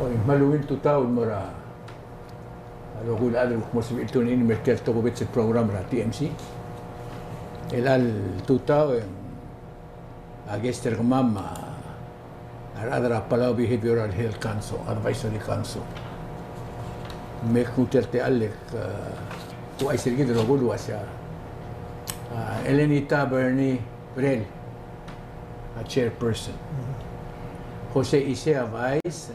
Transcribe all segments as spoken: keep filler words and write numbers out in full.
Me a ungil tutau el mo er a rokui el chad el kuk mo sebechir el tune in el mei er tia el tokubets el program er a T M C. Chelecha el tutau e a guest er kemam a rechad er a Palau Behavioral Health Council, Advisory Council. Me kuk nguu tia el techall e kuk ouchais er kid el rokui el uasei a, a, Elenita Bernie Brel a chairperson. Jose Isea vice,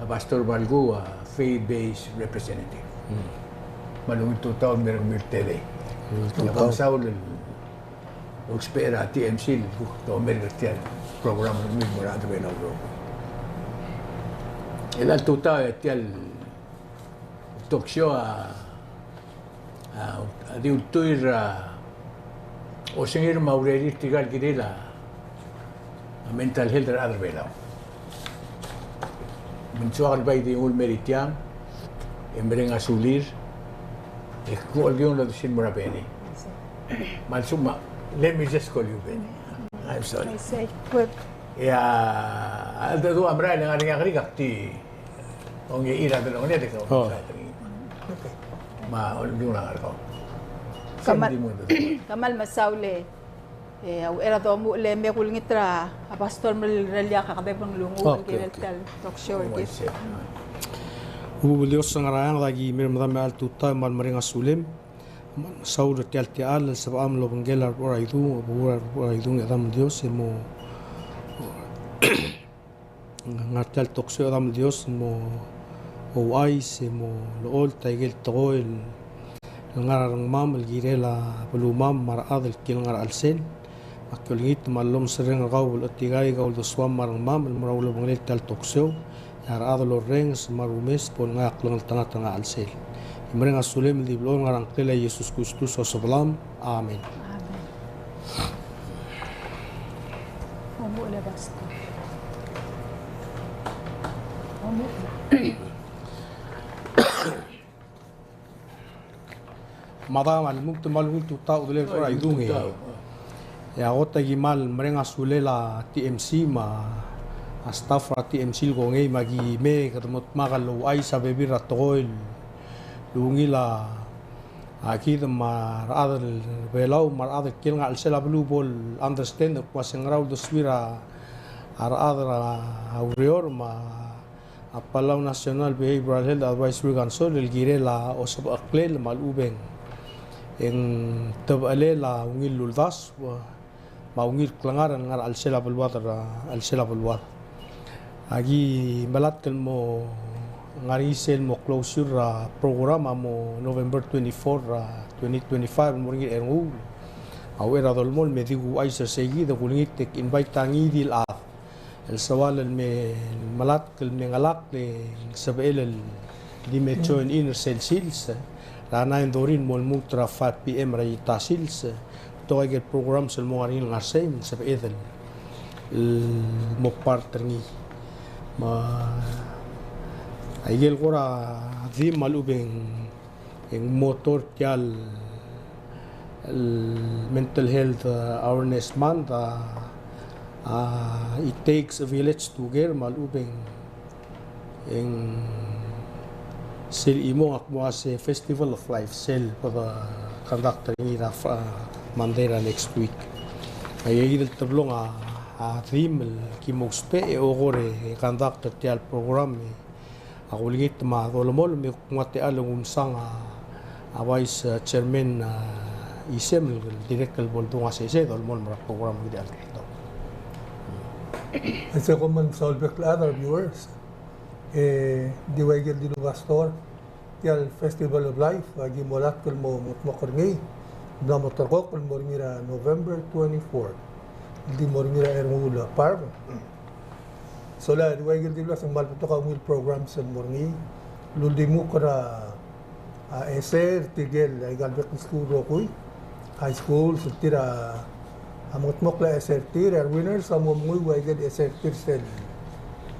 a Pastor Balgu a faith-based representative. Me a ungil tutau el mei er kemiu el tedei. Ungil tutau. Kmal mesaul el ousbech er a T M C el kuk tomellii er tia el program el mei el mo er a rechad er a Belau el rokui. Chelecha el tutau e tia el talk show a, a, a di ultuil er a osengir me a urerir tirka el kirel a a mental health er a rechad er a Belau. Me ng soak el bai di nguu el mei er tiang, e mereng a sulir, e kuk olkiung el oldesuir el mo er a Benny. Me a lsekum, let me just call you Benny. I'm sorry. I say, good. E a, a, a, a merael e ng ngar er ngii a kerik e ak di ongei er a delongeled e ke. Oh. Me a olkiung el ngar er kau. Kmal, kmal mesaul e E, a uchei er a domuchel e me kulengit er a Pastor Mel er a Liak a kedeb el nguu el kirel tia el talk show er kid. Rubak el Dios er a ngar er a eanged, aki mei er medam er chelecha el tutau me kmal mereng a sulem. Me kmal mesaul er tia el techall el sebecham el obengkel a Rebechor a Idung, a Bechur a Rebechor a Idung, e Chedam el Dios e mo ngar tia el talk show e Chedam el Dios el mo ouchais e mo olecholt aike el tekoi el ngar er a rengmam el kirel a belumam me a rechad el kiei el ngar er a chelsel. Me aki olengit me a llomes el reng er kau el Becheldikl, kau el Uldesuam me a rengmam el mo er a ulebengelel tia el talk show. E a rechad el orrenges me a rumes bo lengai a klengeltengat er a chelsel. E mereng a sulem el di blechoel el ngar er a ngklel a Jesus Kristus a Osobelam. Amen. Amen. Omuchel e Pastor. Omuchel. Madam, a lmuut me a ungil tutau el Becheldikl er a Idung e. E a kot aki kmal mereng a sulel a T M C me a staff er a T M C el kongei me aki mei e kede mo dmak el ouchais a bebil er a tekoi el ungil a a kid me a rechad er a Belau me a rechad el kiei el ngar er a chelsel a beluu bo le understand el kmo se ngera uldesuir a rechad er a ureor me a Palau National Behavioral Health Advisory Council el kirel a osebecheklel me a lechub e ng tebechelel a ungil el uldasu me a ungil klengar el ngar er a chelsel a beluad er a chelsel a beluad. Aki melatk el mo ngar er ngii sel mo closure er a program a mo November twenty-four er a twenty twenty-five el mo er ngii er a Ernguul. A uchei er a dolemolem me di kuuchais er sei kid e kulengit e ke invite a ngii di el chad el soal el me melatk el me ngelakl e ng sebechel el di me join in er sel sils er a nine thirty el mo lmuut er a five P M er a ita sils. Betok aike el programs el mo ngar er ngii el ngar sei me ng sebeched el mo part er ngii. Me aike el kora theme a lechub e ng e ng mo tor tia el, el Mental Health, uh, Awareness Month, uh, uh, It Takes a Village to Care, me a lechub e ng, e ng sel chimong a kmo a se Festival of Life, sel bo de conduct er ngii er a, uh, Monday er a next week. Aike kid el teblong a, a theme el ki mo ousbech e ko er a conduct er tia el program e a kulengit me a dolemolem e kuk nguu a techall e ng umesang a, a Vice, uh, Chairman, uh, Isem el dirrek el bo ledung a sesei e dolemolem er a program er tia el tutau. E se kom kmal mesaul bek el chad er a viewers. E di ua ikel dilu Pastor, tia el Festival of Life, aki mo melatk el mo mengedmokl er ngii, ng mla mo terrekokl el mo er ngii er a November twenty-four. El di mo er ngii er a Ernguul Park. Sola e di ua ikel dilu a se ng kmal betok a ungil programs el mo er ngii el uldimukl er a, a, essay er tirke el aika el bek el skuul el rokui, high schools, el tir a mengedmokl a essay er tir, e a winners a mo menguiu a ikel essay er tir sel,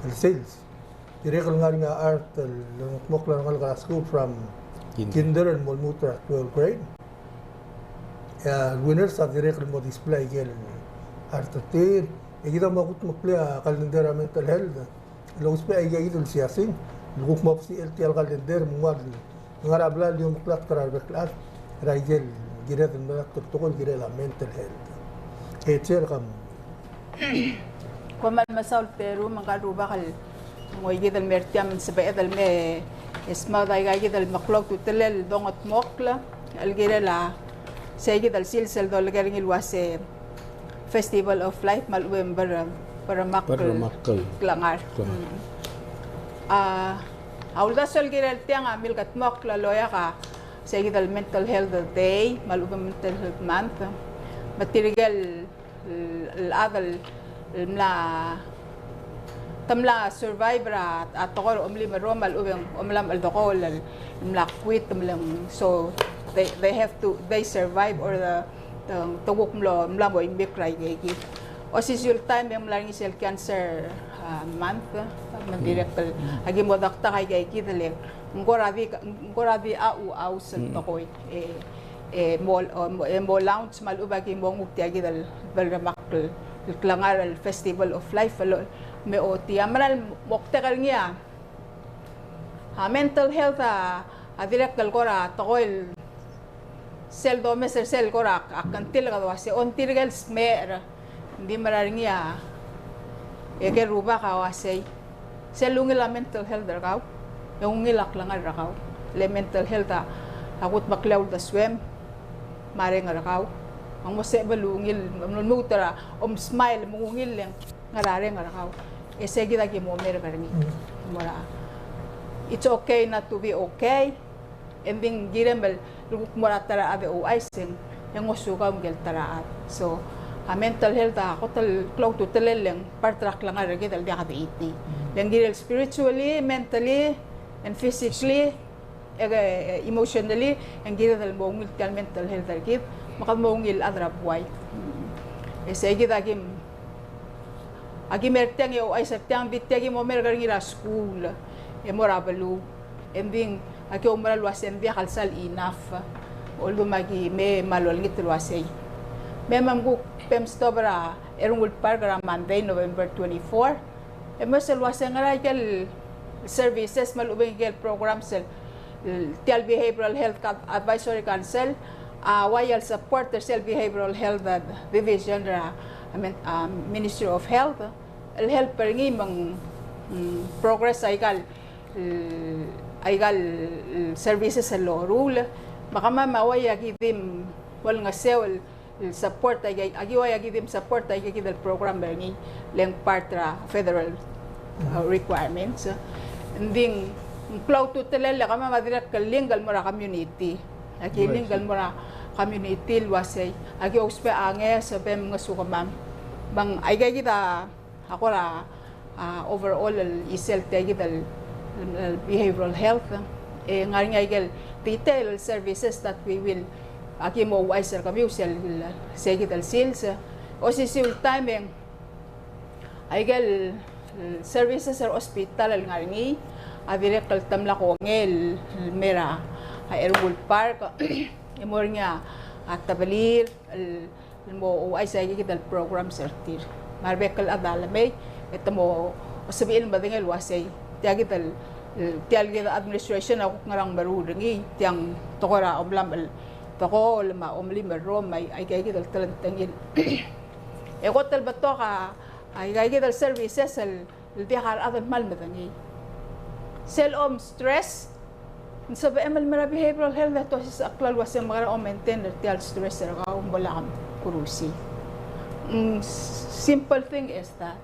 el sils. Dirrek el ngar er ngii a art el mengedmokl a rengalek er a skuul from kinder el mo lmuut er a twelfth grade. E a winners a dirrek el mo display a ikel art er tir. E kid a mo kudmeklii a calendar er a mental health el ousbech aika kid el siasing el kuk mo obsechel tia el calendar me ng ua el ngar er a blai el omeklatk er a rebek el chad er aike el kired el melatk el tekoi el kirel a mental health. E Chair, kom. Kom kmal mesaul el teru me ngka el rubak el ngoikid el mer tiang, sebeched el me smaod aika kid el meklou a ultutelel el dongetmokl el kirel a sei kid el sils el dolekoi er ngii el uase Festival of Life me a lechub e ng ber-, berremakl. Berremakl. Klengar. Klengar. Mm. A, a uldasu el kirel tiang a milkedmokl el oeak a sei kid el Mental Health Day me a lechub e ng Mental Health Month. Me tirke el, el chad el mla, te mla survive er a, a tekoi er a omelim el rrom me a lechub e ng omelam el cheldekool el mla quit me le ng, so they, they have to, they survive or the, te, te kuk mlo, mla mo imik er aike kid. Osisiu el taem e ng mla er ngii sel cancer, a, month, me ng dirrek el, aki mo dakt aika kid el ng kora di, ng kora di a, u, aus el tekoi. E, e mo, e mo launch me a lechub e aki mo nguu tia kid el berremakl el klengar el Festival of Life el me ochotii. A mera el moktek er ngii a, a mental health a, a dirrek el kora tekoi el sel domes er sel kora a kngtil kede uase ng tirke el smecher, ng di mera er ngii a, e ke rubak a uasei, sel ungil a mental health er kau e ungil a klengar er kau. Le mental health a, a kudmeklii a uldesuem me a reng er kau. Ng mo sebechel el ungil, me ng lmuut er a om smile me ng ungil le ng ngar er a reng er kau. E sei kid a ki mo merek er ngii. Mm. Mo er a, it's okay not to be okay. E ng di ng kirem el kuk mo er a ta er a chad e ouchais e ng ngosukau ngike el ta er a chad. So, a mental health a kot el klou a ultutelel e ng part er a klengar er kid el diak dechitii. Mm. Le ng kirel spiritually, mentally, and physically, e, e, emotionally, e ng kired el mo ungil tia el mental health er kid, me kede mo ungil el chad er a buai. E sei kid a kim, a kim er tiang e ouchais er tiang, di tia ki mo merek er ngii er a skuul, e mo er a beluu. E ng di aki oumera el uase ng diak el sal enough. Oldum aki me, me kmal olengit el uasei. Me me kuk bem stop er a Ernguul Park er a Monday, November twenty-four. E mo sel uase ng ngar er ngii aike el services me a lechub e ng aike el programs el, tia el Behavioral Health Ad-, Advisory Council a uai el support er sel Behavioral Health, uh, Division er a, I mean, uh, Ministry of Health el help er ngii me ng, mm, progress aika el, aika el services el loruul. Me kemam a uai aki di mo olengeseu el el support aike, aki uai aki di mo support aike kid el program er ngii le ng part er a federal, uh, requirements. Ng di ng klou a ultutelel e kemam a dirrek el link el mo er a community. Aki link el mo er a community el uasei, aki ousbech a ngeso e bem ngesukemam. Me ng aike kid a a kora, a, overall el chisel tia kid el, el behavioral health, e ng ngar er ngii aike el detail services that we will, aki mo ouchais er kemiu sel, sei kid el sils. Osisiu el taem e ng aike el, el services er a hospital el ngar er ngii a dirrek el te mla kongei el, el mer a, a Ernguul Park, e mo er ngii a, a tebelir, el el mo ouchais aike kid el programs er tir. Me a rebek el chad a lemei, e te mo sebechir el medengei el uasei, tia kid el, tia kid el administration a kuk ngerang meruul er ngii, tiang tekoi er a omelam el, tekoi el me a omelim el rrom, me a, aike kid el telengtengil. E kot el betok a, aike kid el services el el diak a rechad el kmal medengei. Sel om stress, ng sebechem el mer a behavioral health e te osisechakl el uasei mekerang e maintain er tia el stress er kau me bo lak kurusi. Mm, simple thing is that.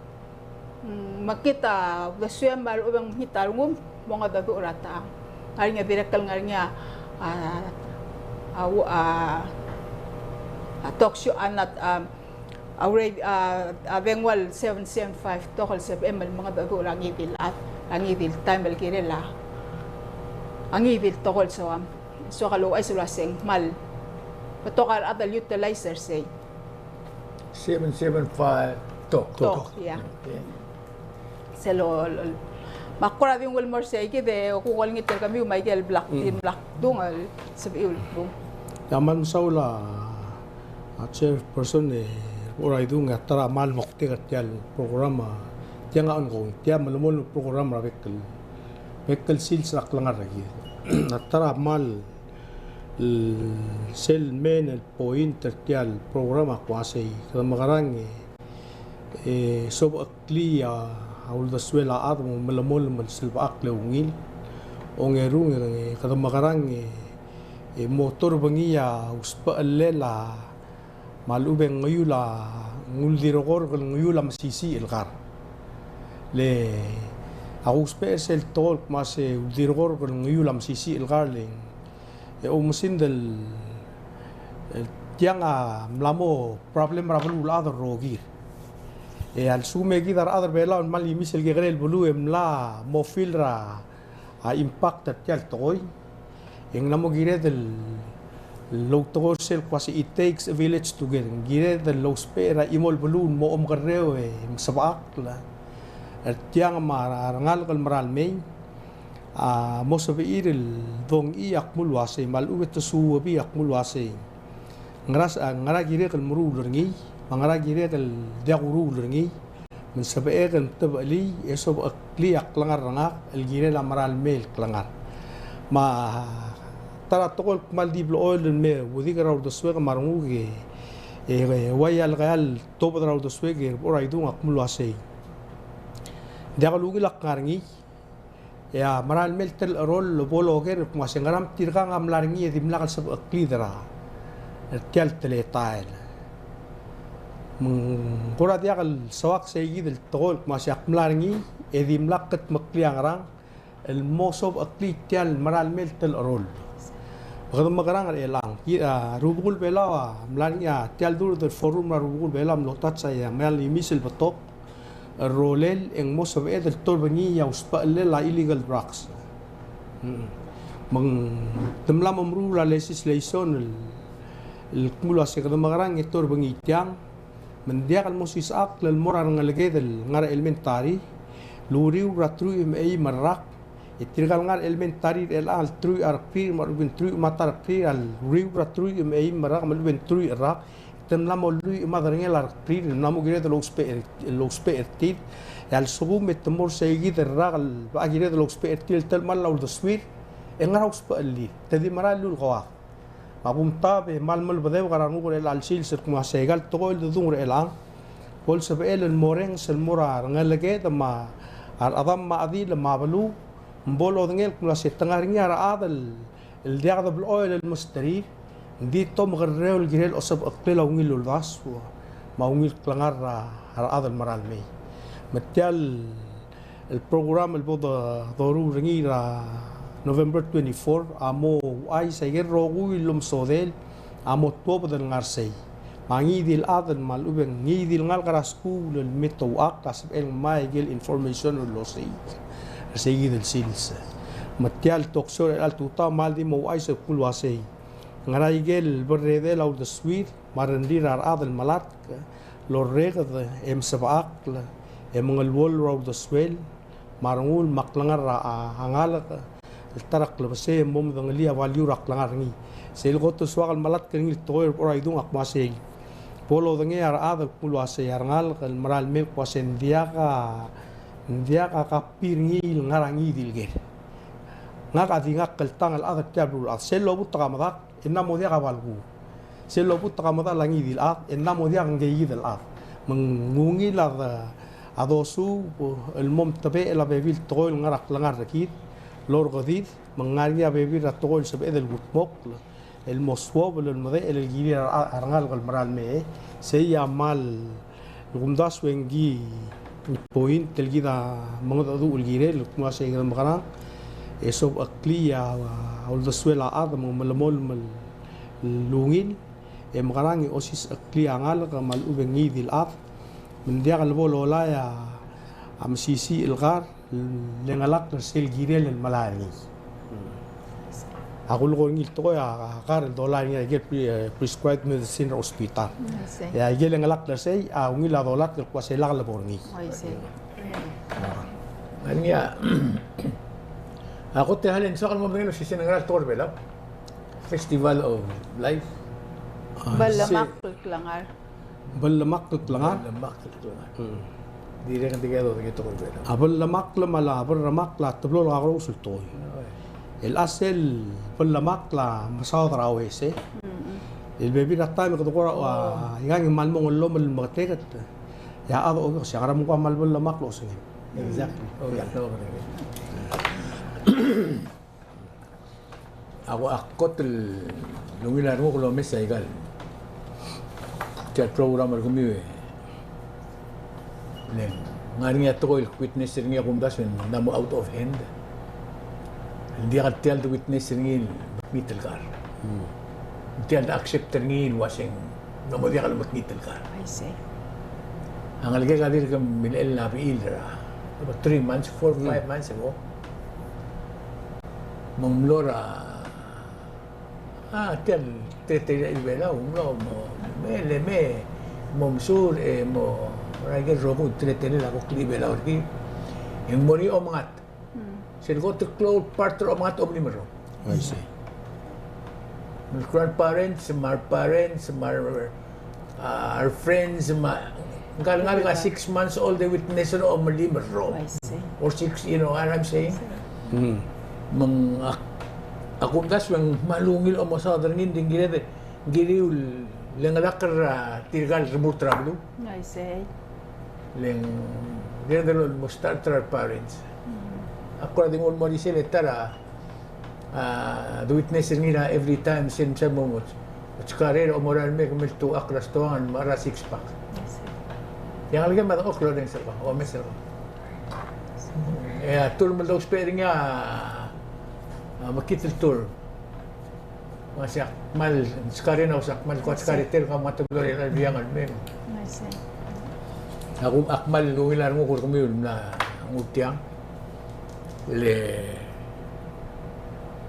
Mm, mekngit a uldesuem me a lechub e ng mekngit a rengum, mongedecheduch er a techang. Ngar er ngii a dirrek el ngar er ngii a, a, a, a, a talk show, a, not, a, a radio, a, a dengua el seven seven five Talk el sebechem el mengedecheduch er a ngii di el chad, er a ngii di el taem el kirel a, a ngii di el tekoi el soam. Soak el ouchais el uasei ng kmal betok a rechad el utilize er sei. Seven seven five Talk. Talk, yeah. Okay. Sel, me ak kora di ungil el mo er sei kid e kuk olengit er kemiu me aike el bla kdung, mm, bla kdung el sebechiu el kdung. Ia, kmal mesaul a, a chairperson e, kora idung e a ta er a kmal moktek er tia el program a tiang a ongoing, tia melemolem el program er a bek el, bek el sils er a klengar er kid. A ta er a kmal, el, sel main el point er tia el program a kmo uasei, kede mekerang e, e, sobecheklii a uldesuel a chad me ng melemolem el selbechakl e ungil. Ongerung e, kede mekerang e, e, mo torbengii a usbechellel a me a lechub e ng ngeiul a, ng uldirekork el ngeiul a mesisiich el kar. Le, a kusbech er sel tekoi el kmo uasei uldirekork el ngeiul a mesisiich el kar le ng, e oumesingd el, el tiang a mla mo problem er a beluulechad el rokir. E a lsekum e kid a rechad er a Belau el kmal imis el kekerei el beluu e mla mo feel er a, a impact er tia el tekoi. E ng mla mo kired el, el outekoi er sel kmo uasei it takes a village to get. Ng kired el ousbech er a chimo el beluu el mo omekerreu e mesebechakl er tiang me a rengalek el mera el mei a mo sebechir el dongchii a kmo el uasei, me a lechub e te suubii a kmo el uasei, ngera se, ngera kirek el meruul er ngii, me ngera kirek el diak kuruul er ngii, me ng sebechek el mtebechelii e sobecheklii a klengar er ngak el kirel a mera el mei el klengar. Me a ta er a tekoi el kmal di blechoel el me oudik er a uldesuek me a renguk e, e, e uai a lekea el tobed er a uldesuek e bo er a idung a kmo el uasei, diak lungil a kngar er ngii. E a mera el mei el telecherol el bo loker el kmo uasei ngera me tirkang a mla er ngii e dimlak el sebechekliid er a, er tia el teletael. Me ng kora diak el soak seikid el tekoi el kmo uasei ak mla er ngii e dimlak kudmeklii a ngerang el mo sobecheklii tia el mera el mei el telecherol. Me kede mekerang er chelechang, ki, a, rubekul Belau a mla er ngii a tia el duled el forum er a rubekul Belau a mlo touch a, a mera el imis el betok el rolel e ng mo sebeched el torbengii a usbechellel a illegal drugs. Mm. Me ng te mla mo meruul a legislation el, el kmo el uasei kede mekerang e torbengii tiang, me ng diak el mo sisechakl el mo er a rengeleked el ngar er a elementary el uriul er a truich me a eim el rak, e tirka el ngar er a elementary er chelechang el truich a rekrir me a lechub e ng truich me a ta el rekrir, a uriul er a truich me a eim el rak me a lechub e ng truich el rak, te mla mo lluich me a derengel a rekrir el mla mo kired el ousbech er, el ousbech er tir. E a lsekum e te mo er seikid el rak el bechak kired el ousbech er tir el telemall a uldesuir, e ngera ousbechellir? Te di mera el lulkoak. Me a kumtab e kmal melebedebek a renguk er chelecha el sils el kmo uasei aika el tekoi el dedung er chelechang bo lsebechel el morrenges el mo er a rengeleked me a rechedam me a chedil me a beluu, me bo lodengei el kmo uasei te ngar er ngii a rechad el el diak de blechoel el mesterir, ng di te omekerreu el kirel osebecheklel a ungil uldasu me a ungil klengar er a, er a rechad el mera el mei. Me tia el, el program el bo do, doruul er ngii er a November twenty-four a mo ouchais a ikel rokui el omesodel a mo tuobed el ngar sei. Me a ngii di el chad me a lechub e ng ngii di el ngalek er a skuul el me te ouchakl a sebechel ngmai a ikel information el losei er seikid el sils. Me tia el talk show er chelecha el tutau a kmal di mo ouchais el kmo el uasei, ngera ikel berredel a uldesuir me a rengrir a rechad el melatk el orreked e mesebechakl e mengeluolu er a uldesuel me a rengul me a klengar er a, a, a ngalek el ta er a klebesei e mo medengelii a value er a klengar er ngii. Sel kot el soak el melatk er ngii el tekoi er a bo er a idung a kmo uasei, bo lodengei a rechad el kmo el uasei a rengalek el mera el mei el kmo uasei ng diak a, ng diak a copy er ngii el ngar er a ngii di el ker. Ngak a di ngak el tang el chad er tia el beluulechad. Sel lobut a medak e ng mla mo diak a balkuu. Sel lobut a medal a ngii di el chad e ng mla mo diak ngkeikid el chad. Me ng ungil a, a dosuub el mo mtebechel a bebil tekoi el ngar er a klengar er kid el orrekedid, me ng ngar er ngii a bebil er a tekoi el sebeched el kudmokl el mo suobel el medechel el kirir a, a rengalek el mera el mei. Sei a kmal el kumdasu e ngii point el kid a mengedecheduch el kirel el kmo uasei kede mekerang e sobecheklii a uldesuel a chad me ng melemolem el ungil e mekerang e osisecheklii a ngalek me a lechub e ng ngii di el chad me ng diak el bo lolai a mesisiich el kar el ngelakl er sel kirel el melai er ngii. A kulekoi er ngii el tekoi a, a kar el dolai er ngii a ikel pre-, eh, prescribed medicine er a hospital. Mm, I see. E a ikel ngelakl er sei a ungil a dolatk el kmo uasei lak lebo er ngii. I see. A ngii a, a kot el hal e ng soak el mo medengei el osisiu el ngar er a tekoi er a Belau. Festival of Life. Ah, belemakl el klengar. Belemakl el klengar. Belemakl el klengar. Mm. Dirrek el di kede, di kede tekoi er a Belau. A belemakl me a, a belemakl a teblo el kakerous el tekoi. El chelsel belemakl a mesaod er a uese. El bebil er a taem e kede kora, a, ikang e ng kmal mo ngelomel el meketeket. E a chad a okiu, se ngera me ng kuk kmal belemakl el osengem. Exactly. Okay. A ko, a kot el ungil a renguk el omes a ikal, tia el program er kemiu e le ng ngar er ngii a tekoi el witness er ngii a kumdasu e ng mla mo out of hand. Ng diak el tia el de witness er ngii el mekngit el kar. Tia el de accept er ngii el uaseng ng mo diak el mekngit el kar. I see. A ngelekek a dirk milechell a bechil er a, about three months, four, five months ago. Me ng mlo er a, a, tia el teletelel er a Belau, ng mlo mo, me, le me, mo mesuub, e mo er a ikel rokui el teletelel a kuk di Belau er kid. E ng mo er ngii a omengat. Sel kot el klou el part er a omengat a omelim el rrom. I see. Grandparents, me a parents, me a, uh, friends, me a, ngkal, ngkal six months old e witness er a omelim el rrom. I see. Or six, you know what I'm saying? Mm. Me ng, a, a kumdasu e ng kmal ungil a omesaod er ngii, ng di ng kired, ng kiriu el ngelakl er tirka el remurt er a beluu. I see. Le ng kired el mo start er a re parents. Mm. Ak kora di mo, mo er isei e ta er a, a, de witness er ngii er a every time sel msa mo, mo, mo skarer, mo er a mei, me tuak er a stoang, me a six pack. I see. E a ngelekem a dengchokl el orrenges er kau, omes er kau. E a term el dousbech er ngii a, a, mekngit el term. Me se ak kmal, skarer a, se ak kmal, ko skarer tia el kmo a teblo er a biang el mei. I see. Ak, ak kmal ungil a renguk er kemiu el mla nguu tiang. Le,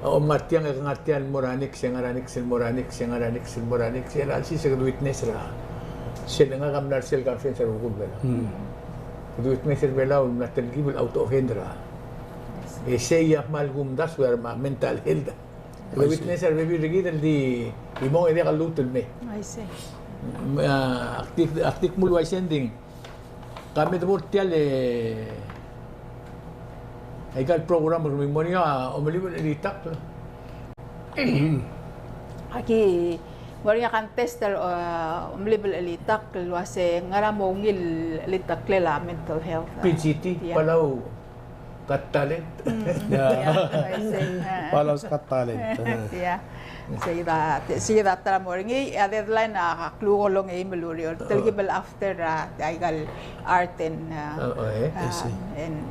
a, om ngar tiang, e ngar tiang el mo er a next, e ngar er a next el mo er a next, e ngar er a next el mo er a next, e a lsiseb e kede witness er a, sel ngak a mla er sel conference er a rokui el Belau. Mm. Kede witness er a Belau el mla telkib el out of hand er a. E sei a kmal kumdasu er a mental health. Kede witness a rebebil er kid el di, di mong e diak lluut el mei. I see. Me, a, ak di, ak di kmo el uaisei e ng di, ka me debo er tia el, aika el program er kemiu, ng mo er ngii a omelib el chelitakl? Aki, ng mo er ngii a contest el, a, omelib el chelitakl el uase ngera mo ungil el chelitaklel a mental health, a, P G T, yeah. Palau Got Talent. Mm. Yeah. Yeah, I see. Palau's Got Talent. Yeah. Sei a, sei a ta er a mo er ngii, a deadline a kluk el ongeim el ureor. Telkib el after, a, aika el art and, a, oh, oh, eh? I see. And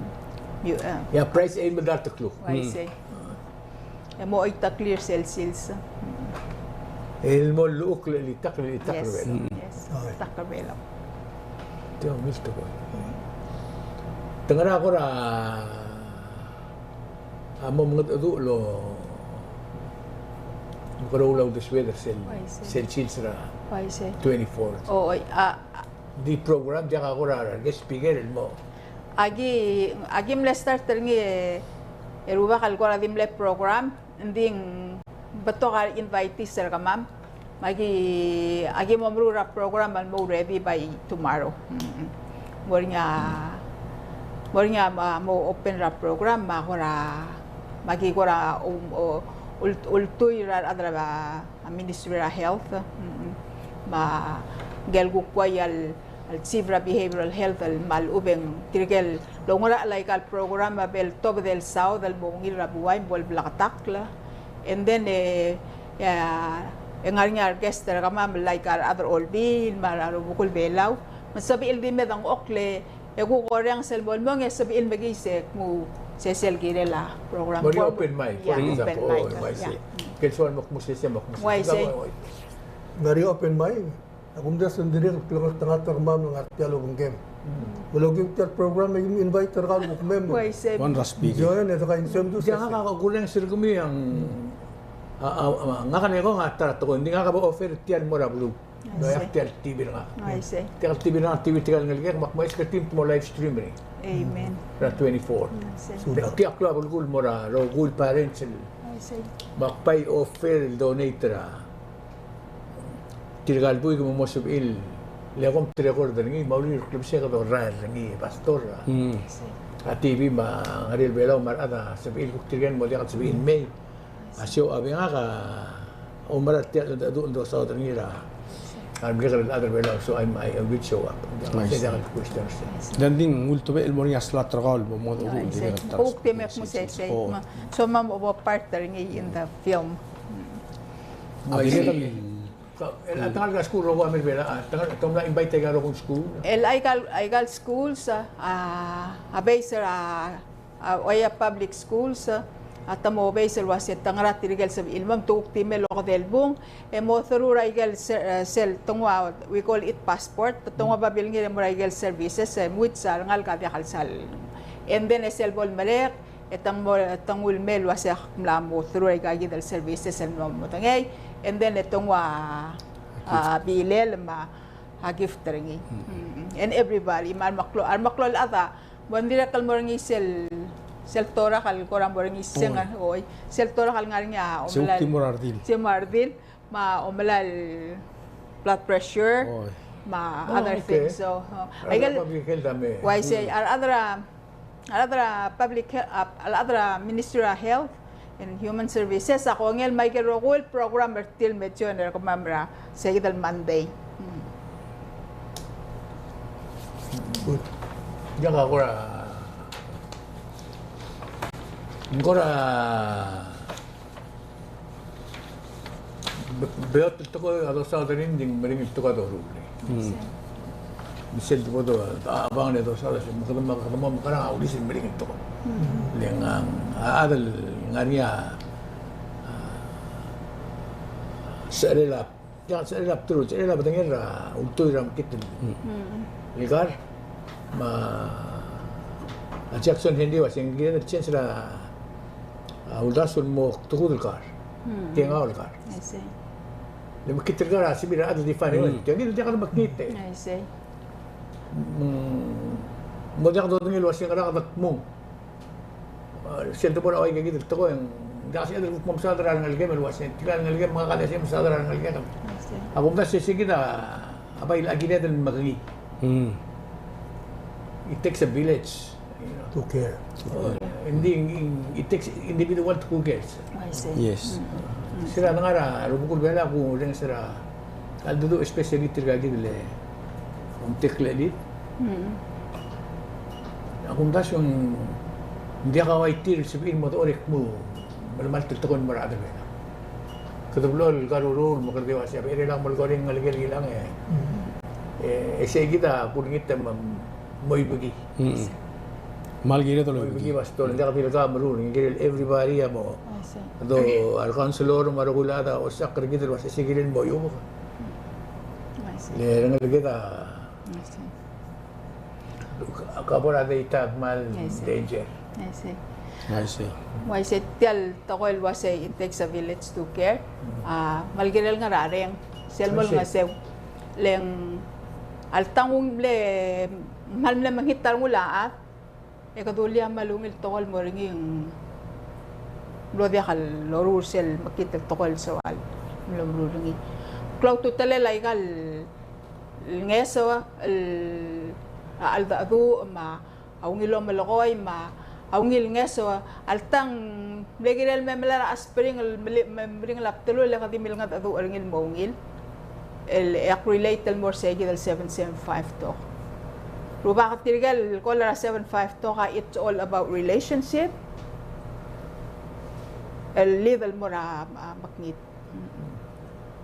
you, a, yeah, prize eim el dart el kluk. I see. E mo choitakl er sel sils. El mo llechukl el chelitakl, el chelitakl er a Belau. Yes, yes. Chelitakl er a Belau. Tia ungil tekoi. Te ngar er a kora, a, mo mengedecheduch el, mo kora uldesued er sel, sel sils er a twenty-fourth. O, a, a. Di program, diak a kora guest speaker el mo. Aki, aki mle start er ngii, e, e rubak el kora di mle program, ng di ng betok a re invitees er kemam. Me aki, aki mo meruul er a program el mo ready by tomorrow. Mm. Mo er ngii a, mo er ngii a, a, mo open er a program, me a kora, me aki kora, um, o, ul-, ultuil er a rechad er a, a Ministry er a Health. Mm. Me ngike el kuk uai el el chief er a behavioral health el kmal lechub e ng tirke el oungerachel aika el program a bo el tobed el saod el mo ungil er a buai me bo el bleketakl. And then, e, e, e ngar er ngii a re guest er kemam el aika el chad er a Olbiil me a rubekul Belau. Me ng sebechir el di me dengchokl e kuk orrenges el mo el mong e sebechir el mekiis e kmo se sel kirel a program. Mo er ngii a open mic. Yeah, open mic. Oh, I see. Yeah. Ke el soal mo kmo se sel mo kmo se sel. Uaisei. Ngar er ngii a open mic. A kumdasu e ng dirrek el klengeltengat er kemam el ngar tia el obengkem. Me lokiu tia el program e kim invite er kau el kuk mei. Uaisei. One er a speaker. Join e de kaingeseu. Diak, ngak a kurrenges er kemiu e ng, a, a, a, ngak a ngii a ta er a tekoi, ng di ngak a bo offer tia el mo er a beluu. Uaisei. Tia el T V er ngak. Uaisei. Tia el T V er ngak, T V er tirka el ngelekek, me ak mo ask er a team el mo live stream er ngii. Amen. Er a twenty-four. Uaisei. Tia el klou a belkul el mo er a rokui el parents el. Uaisei. Me ak bai offer el donate er a tirka el buik me mo sebechir el Le kom te record er ngii, me a uriul el klebesei e kede orrael er ngii, Pastor. Mm. A TV me a Ngerel Belau me a rechad a sebechir el kuk tirke el mo diak el sebechir el mei. A show a bengak a oumera er tia el cheldecheduch el dosaod er ngii er a remekekerei el chad er Belau, so I, I will show up. Nice. Sei diak el question. Ng di ng ultebechel el mo er ngii a slot er kau el mo, mo, mo, nice. Kuk di me kmo sei, sei. Oh. Me, so me bo part er ngii in the film. A, dirrek el Ka, el, a tengal a skuul el rokui a mei er Belau, a tengal, te mla invite aika el rokui el skuul. El aika el, aika el schools, a, a base er a, a, Oreor public schools, a te mo base el uase te ngar er a tirke el sebechir el mei, me te kuk di mei el okedei el bung, e mo through er aike el se-, e, sel te nguu a, we call it passport, te nguu a babilngir e mo er aike el services, e mwich a rengalek a diak el sal. And then e sel bo lemerek, e te ng mo, te nguu el mei el uase ak mla mo through er aika kid el services el mla mo medengei, and then e te nguu a, a bilel me a gift er ngii. Mm. And everybody, me a remeklou, a remeklou el chad a, bo ng dirrek el mo er ngii sel, sel torak el kora mo er ngii seng, oi, sel torak el ngar er ngii a omelai, sel mo er a redil. Me a omelai el blood pressure, me a other things. So, uh, aike el, uaisei, a rechad er a, a rechad er a public health, a rechad er a Ministry of Health and Human Services a kongei el me aike el rokui el program er tir el me join er kemam er a se kid el Monday. Mm. Good. Diak a kora, kora Be-, beot el tekoi a dosaod er ngii, ng di meringel el tekoi a doruul. Mm. Me sel tekoi a do-, a, a bang e dosaod, me kede mo, kede mo mekerang a ulis el meringel el tekoi. Mm. Le ng, a, a chad el ngar er ngii a, a, secherel a, ya, secherel a bdelul, secherel a bedengel er a ultuil er a mekngit el, mm, el kar, me a Jackson Henry a uase ng kired el change er a a uldasu el mo kdekudel el kar. Mm. Tengaol el kar. I see. Le mekngit el kar a sebechir a chad el define. Mm. Tia kid el diak el mekngit e. I see. Mm, mo diak dodengei el uase ngera kede kmung. A, sel debo er a ua ika kid el tekoi, ng diak sel kuk mo mesaod er a rengelekem el uase, tirka el rengelekem me ngak a diak sel mesaod er a rengelekem. I see. A kumdasu e se kid a, a bai el kired el mekngit. Mm. It takes a village. To care. Oh, hindi, hindi, it takes individual to care. I see. Yes. Mm. Sera dengar a rubekul Belau a kurrenges er a cheldecheduch, especially tirka kid el omtekl el elite. Mm. A kumdasu e ng diak a ua tir el sebechir el mo dechor e kmo melemalt el tekoi el mo er a chad er Belau. Kede blechoel el karuruul me kede di uasei a becherel a melekoi er ngii a ngelekel ngilang e, e, e sei kid a kulengit e me moibeki. Mm. Me a le kired el oibeki. Moibeki, Pastor, ng diak di le ka meruul, ng kirel everybody a mo. I see. Do, a re counselor me a rokui el chad a osak er kid el uasei se kirel moiubek. I see. Le rengeleked a, I see, ka bo er a data kmal danger. I see. I see. Uaisei tia el tekoi el uasei it takes a village to care. Mm. A, me a le kirel ngar er a reng, sel mo olengeseu. Le ng alta ng mle, kmal mle mekngit a rengul a chad, e kede dulii a kmal ungil tekoi el mo er ngii, ng mlo diak el loruul sel mekngit el tekoi el soal el mlo meruul er ngii. Klou a ultutelel aika el ngeso el, a cheldecheduch me a ungil omelekoi me a ungil ngeso, alta ng mle kirel me melai er a spring el mle, me, meringel a bdelul e kede di milengedecheduch er ngii el mo ungil. El, e ak relate el mo er sei kid el seven seven five talk. Rubak tirke el call er a seven five talk a it's all about relationship. El lead el mo er a, a mekngit.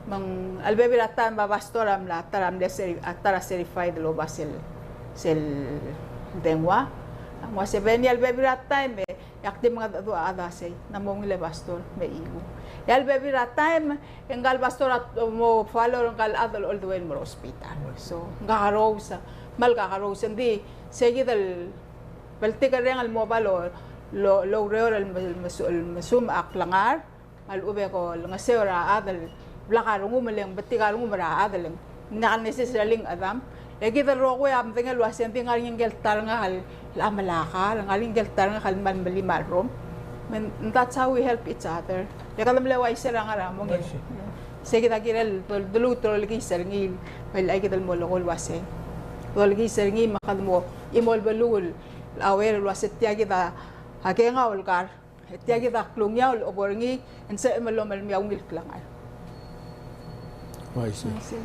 Me ng a lebebil er a taem a pastor a mla ta er a mle seri-, a ta er a certified el oba sel, sel dengua. Ng uase beni a lebebil er a taem e, e ak di mengedecheduch a chad a sei, ng mo ungil e pastor, me iu. E a lebebil er a taem e ngka el pastor a mo follow er ngka el chad el all the way el mo er a hospital. So, ng kakerous, kmal kakerous. Ng di, sei kid el bltikerreng el mo oba lo, lo, loureor el me-, el mesu-, el mesumech a klengar, me a lechub e ko olengeseu er a chad el blak a rengum, le ng betik a rengum er a chad, le ng diak necessarily ng chedam. E kid el rokui a medengei el uase ng di ngar er ngii ngike el ta er ngak el, el melakar, ngar er ngii ngike el ta er ngak el kmal melim a rrom. Me ng, that's how we help each other. Le kede mle uaisei er a ngar er a mong. Uaisei. Sei kid a kirel el doluut el olekiis er ngii, me aikid el mo lolekoi el uasei, olekiis er ngii me kede mo, chimo el beluu el aware el uasei tia kid a kengau el kar, e tia kid a klungiaol el obo er ngii, e ng sebechem el omelemii a ungil klengar. Uaisei. Uaisei.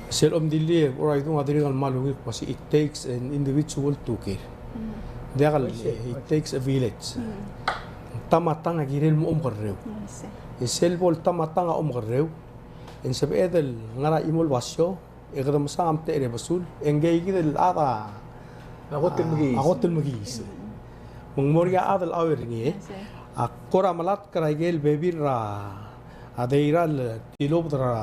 Sel omdilii e Uraidung a dirrek el kmal ungil el uasei it takes an individual to care. Mm. Diak el, uaisei, it takes a village. Mm. Tamatang a kirel mo omekerreu. Uaisei. E sel bo el tamatang a omekerreu, e ng sebeched el ngar er a chimo el basio, e kede mesa a mtechir e besul, e ngii kid el chad a, a kot el mekiis. A kot el mekiis. Me ng mo er ngii a chad el aware er ngii, e. Uaisei. A kora melatk er a ikel bebil er a, a Deira el tilobed er a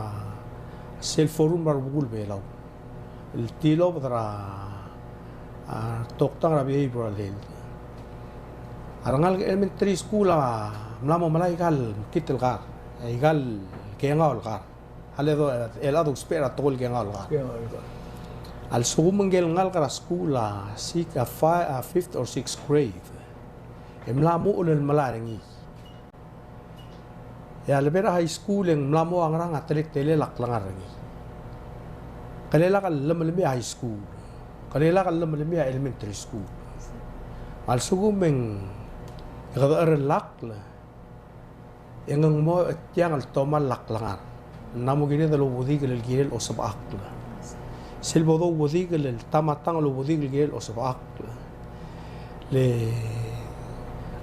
sel forum er a rubekul Belau el tilobed er a, a toktang er a behavioral health. A rengalek el elementary school a mla mo melai a ikal mekngit el kar, a ikal kengau el kar. A le do, el a dousbech er a tekoi el kengau el kar. Kengau el kar. A lsekum e ngike el ngalek er a skuul a six, a five, a fifth or sixth grade, e mla mo uchul el melai er ngii. E a lebo er a high school e ng mla mo a ngerang a teletelel a klengar er ngii. Ke lak el llemelemii a high school. Ke lak el llemelemii a elementary school. A lsekum e ng, e kede cherellakl, e ng mo tiang el tomall a klengar. Ng mo kired el obedikel el kirel osebechakl. Sel bo dobedikel el tamatang el obedikel el kirel osebechakl. Le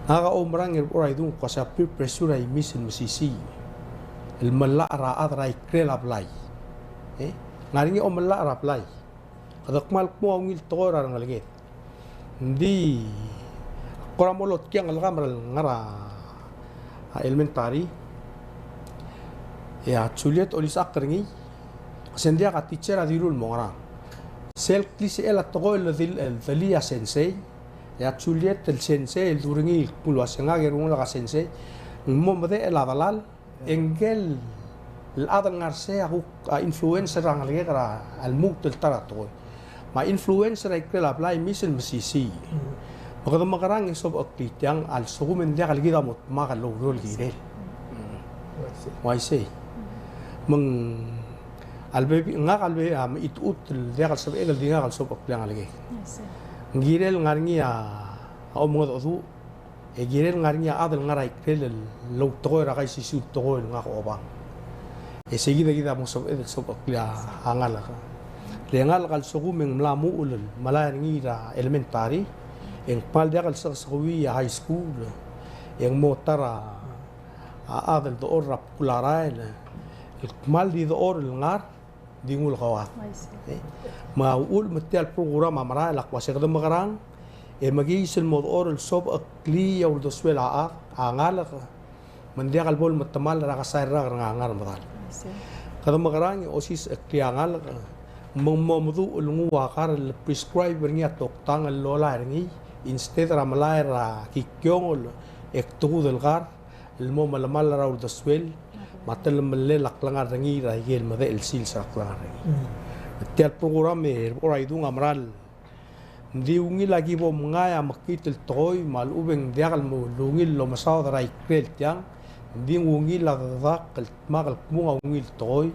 ngak a oumerang er a bo er a idung el kmo se a peer pressure a imis el mesisiich el mellach er a chad er a ikrel a blai. E? Ng ngar er ngii a omellach er a blai. Kede kmal kmo a ungil tekoi er a rengeleked. Ng di kora mo lotiang el kar el ngar er a, a, elementary. E a Juliet a olisechakl er ngii. Se ng diak a teacher a dilu el mo ngerang. Sel klisichel a tekoi el dil-, el delii a sensei. E a Juliet el sensei el dmu er ngii el kmo ua se ngak e rungul a sensei. Ng mo medechel a delal. E ngike el chad el ngar sei a kuk, a, influence er a ngelekek er a lmuut el ta er a tekoi. Me a influence er a ikrel a blai a imis el mesisiich. Mm. Me kede mekerang e sobecheklii tiang a lsekum e ng diak el kid a mo dmak el oureor el kirel. Mm. Uaisei. Uaisei. Me ng a lebebil, ngak a lebe-, a, mechitechut el diak el sebeched el di ngak el sobecheklii a ngelekek. Uaisei. Ng kirel ngar er ngii a, a omengedecheduch, e kirel ngar er ngii a chad el ngar er a ikrel el outekoi er a kaisisiu el tekoi el ngak a obang. E sei kid a kid a mo sebeched el sobecheklii a ngalek. Le ngalek a lsekum e ng mla mo uchul el melai er ngii er a elementary, e ng kmal diak el seksekui a high school, e ng mo ta er a, a chad el dechor er a bkul a rael el kmal di dechor el ngar di nguu el kauchad. I see. E, me a uchul me tia el program a merael a kmo se kede mekerang e mekiis el mo dechor el sobecheklii a uldesuel a chad, a ngalek, me ng diak el bo lemetemall er a kesai el rak er ngak a ngar medal. I see. Kede mekerang e osisecheklii a ngalek me ng mo meduch el nguu a kar el prescribe er ngii a toktang el lolai er ngii, instead er a melai er a kikiongel e kdekudel kar el mo melemall er a uldesuel me a telemellel a klengar er ngii er a ikel medechel sils er a klengar er ngii. Mm. Tia el program er a bo er a idung a mera el di ungil a ki bo mngai a mekngit el tekoi me a lechub e ng diak el mo ungil el omesaod er a ikrel tiang, ng di ungil a dedak el dmak el kmung a ungil tekoi.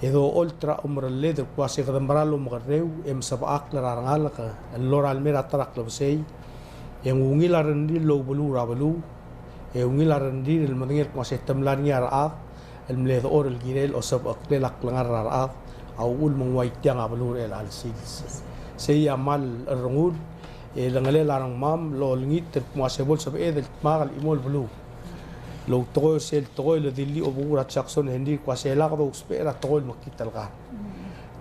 E docholt er a omerelled el kmo ua se kede mera el omekerreu e mesebechakl er a rengalek el lorael el mei er a ta er a klebesei, e ng ungil a rengrir el oubeluu er a beluu, e ungil a rengrir el medengei el kmo ua se te mla er ngii a rechad el mle dechor el kirel osebecheklel a klengar er a rechad, a uchul me ng ua tiang a beluu er chelecha el sils. Sei a kmal cherrungul, e lengelel a rengmam el olengit el kmo ua se bo lsebeched el dmak el chimo el beluu el outekoi er sel tekoi el dilii obekul er a Jackson Henry el kmo ua se lak dousbech er a tekoi el mekngit el kar.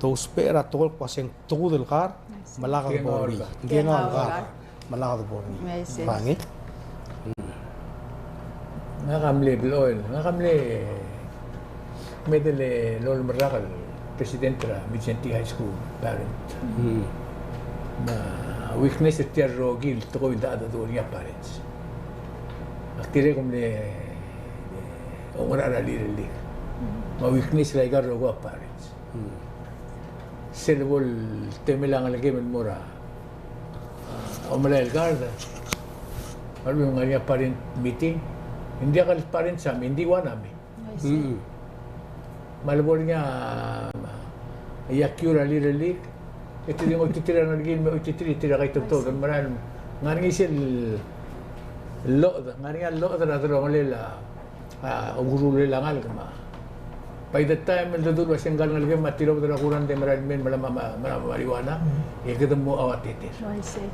Dousbech er a tekoi el kmo ua se ng tekudel kar, me lak debo er ngii. Ng kengau el kar, me lak debo er ngii. Ngak a mle blechoel, ngak a mle medal el olemerrak el president er a Mindszenty High School parent. Mm. Me a weakness er tia el rokir el tekoi el dechad el dechor er ngii a parents. Ak dirrek el mle oungerachel er a lirellir. Me a weakness er aika el rokui a parents. Mm. Sel bo letemel a ngelekem el mo er a, a, omelai el kar, a lebo el ngar er ngii a parent meeting. Ng diak el parents a mei, ng di ua a mei. I see. Mm. Me a lebo er ngii a iakiu er a Little League, e te di ngoititerir a rengelekir, me oititerir, tir a kaitebtok, el merael, ngar er ngii sel loched, ngar er ngii a loched er a delongelel a, a, okerulel a ngalek me a. By the time el dedu el uasei ngka el ngelekem a tilobed er a kurangd e merael mei el melai a ma, ma, melai a marijuana, e kede mo ua teter. Oh, I see.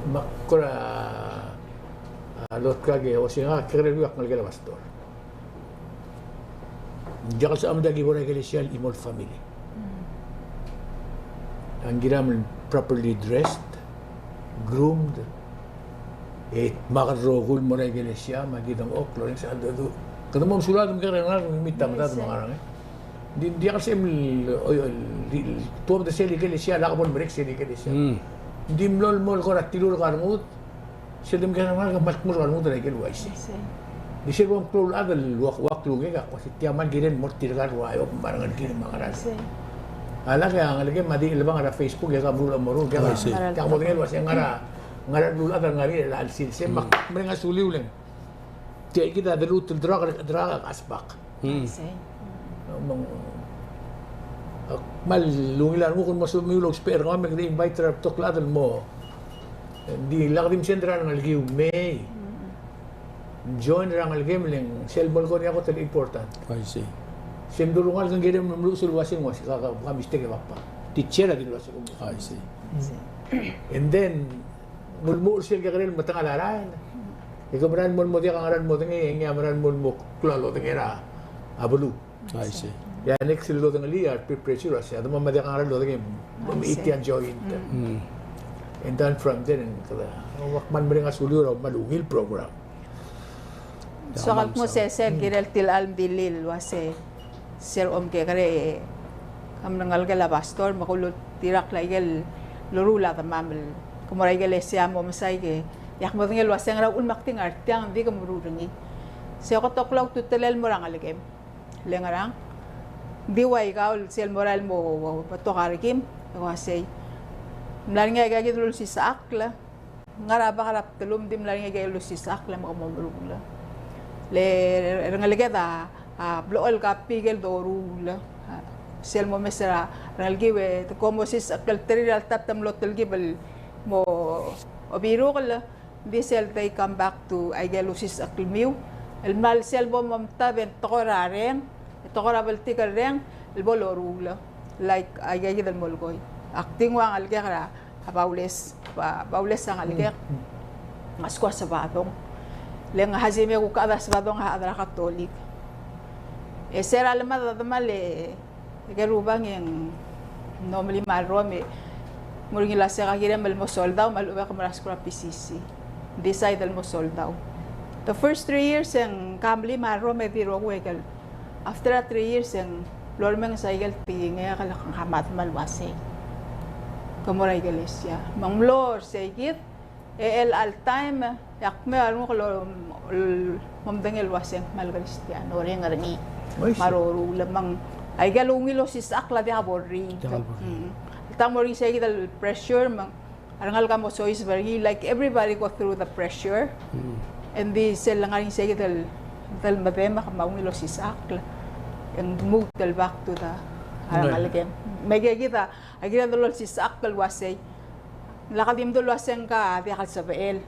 Me ak kora, a, lotkak e, uasei ngak a kekerei el ua ak ngelekel a pastor. Ng diak el sebechem el diak ki bo er a ikelesia el chimo el family. A ng kiram el properly dressed, groomed, e dmak el rokui el mo er a ikelesia, me aki dengchokl, lorrenges a cheldecheduch. Kede mo mesulang e mekekerei el ngar er ngii, me a medad me a ngerang, e. Ng di, ng diak el sebechem el, o, o, di, tuobed er sel ikelesia, lak bo lemerek sel ikelesia. Mm. Ng di mlo el mo el kora tilurk a rengud, sel de mekerang a kmal dmu el kar nguu er a ikel uaisei. Uaisei. Di sel bo mklou el chad el ua, ua klungek a kmo se tia kmal kirel el mo er tirka el ua eob me a rengelekir me a ngerang. Uaisei. A lak e a ngelekem a di chelebangel er a Facebook e ke meruul a moruul, ke. Uaisei. Ke modengei el uasei ngara, ngara beluulechad el ngar er ngii er chelecha el sils e, me ak mereng a suliu el ng. Tia kid a deluut el drug, drug a kasbak. Mm. Uaisei. Me ng, ak kmal ungil a renguk el mo somiu el ousbech er kemam e kede invite er a rebetok el chad el mo. Ng di lak di msend er a rengelekiu, mei. Mm. Join er a ngelekem, le ng sel molekoi er ngii a kot el important. Uaisei. Sel mdu el rengalek a ng kirem el meluches el uasei ng uasei ka, ka, ka mistake e bab. Teacher a di el uasei. Uaisei. Uaisei. And then, ng ulemuchel sel kekerei el metengel a rael. E ke merael el mo, mo diak a ngera el modengei, e ngii a merael el mo, mo klou a lodengei er a beluu. Uaisei. E a next el lodengelii a peer pressure, uasei, a demam a diak a ngera el lodengei, me mechitechut a join. Mm. And then from there, ng kede, ua kmal mereng a suliu er a kmal ungil program. Soak el kmo se sel kirel tia el mdilil el uasei. Sel omkekerei, e, ke mle ngelekel a pastor, me ke ultirakl a ikel loruul a demam el, ke mo er a ikelesia mo mesaik e, e ak modengei el uasei ngera uchul me ak di ngar tiang, ng di ke meruul er ngii. Se kot a klou a ultutelel el mo er a ngelekem. Le ngerang, ng di ua ikau el sel mo er a el mo, mo betok a rekim, e uasei. Ng mla er ngii a ikakid el ulsisechakl, ngar er a bak er a bdelum, ng di mla er ngii a ikel ulsisechakl me ke mo meruul. Le rengeleked a, a, blechoel copy ikel doruul. A, sel mo mes er a rengelekiu e te ko mo osisechakl el terir a le ta te mlo telkib el mo obirukel, ng di sel they come back to a ikel ulsisechakl miu. El mla sel bo momtab e ng tekoi er a reng, e tekoi er a bltikerreng, el bo loruul. Like, a ikakid el molekoi. Ak di nguu a ngelekek er a a Baules, Ba-, Baules a ngelekek. Mm, mm. Ng a skuul er a Sebadong. Le ng a Hazime e kuk a chad er a Sebadong a chad er a Katolik. E se er a lemad a demal e, e ke rubang e ng mlo melim a rrom e, mo er ngii el uasei ka kirem el mo soldau, me a lechub e ke mo er a skuul er a P C C. Decide el mo soldau. The first three years e ng ka melim a rrom e di rokui e ke el After a three years e ng mlo remenges a ikel tekingek el kmo a demal el uasei ke mo er a ikelesia. Me ng mlo er sei kid, e chelecha el taem e ak mei a renguk el mo medengei el uasei ng kmal Kristiano, orrenges er ngii. Uaisei. Me a roruul, me ng a ikel ungil osisechakl a diak bo er ngii. Diak bo er ngii. Mm. Te mo er ngii sei kid el pressure, me ng a rengalek a mo soiseb er ngii, like, everybody go through the pressure. Mm. And di sel lengar er ngii sei kid el, el medem me a ungil osisechakl, e ng dmuut el back to the, a rengelekem. Me ikei kid a, a kired el olsisechakl el uasei. Lak di mdu el uasei ngka a diak el sebechel.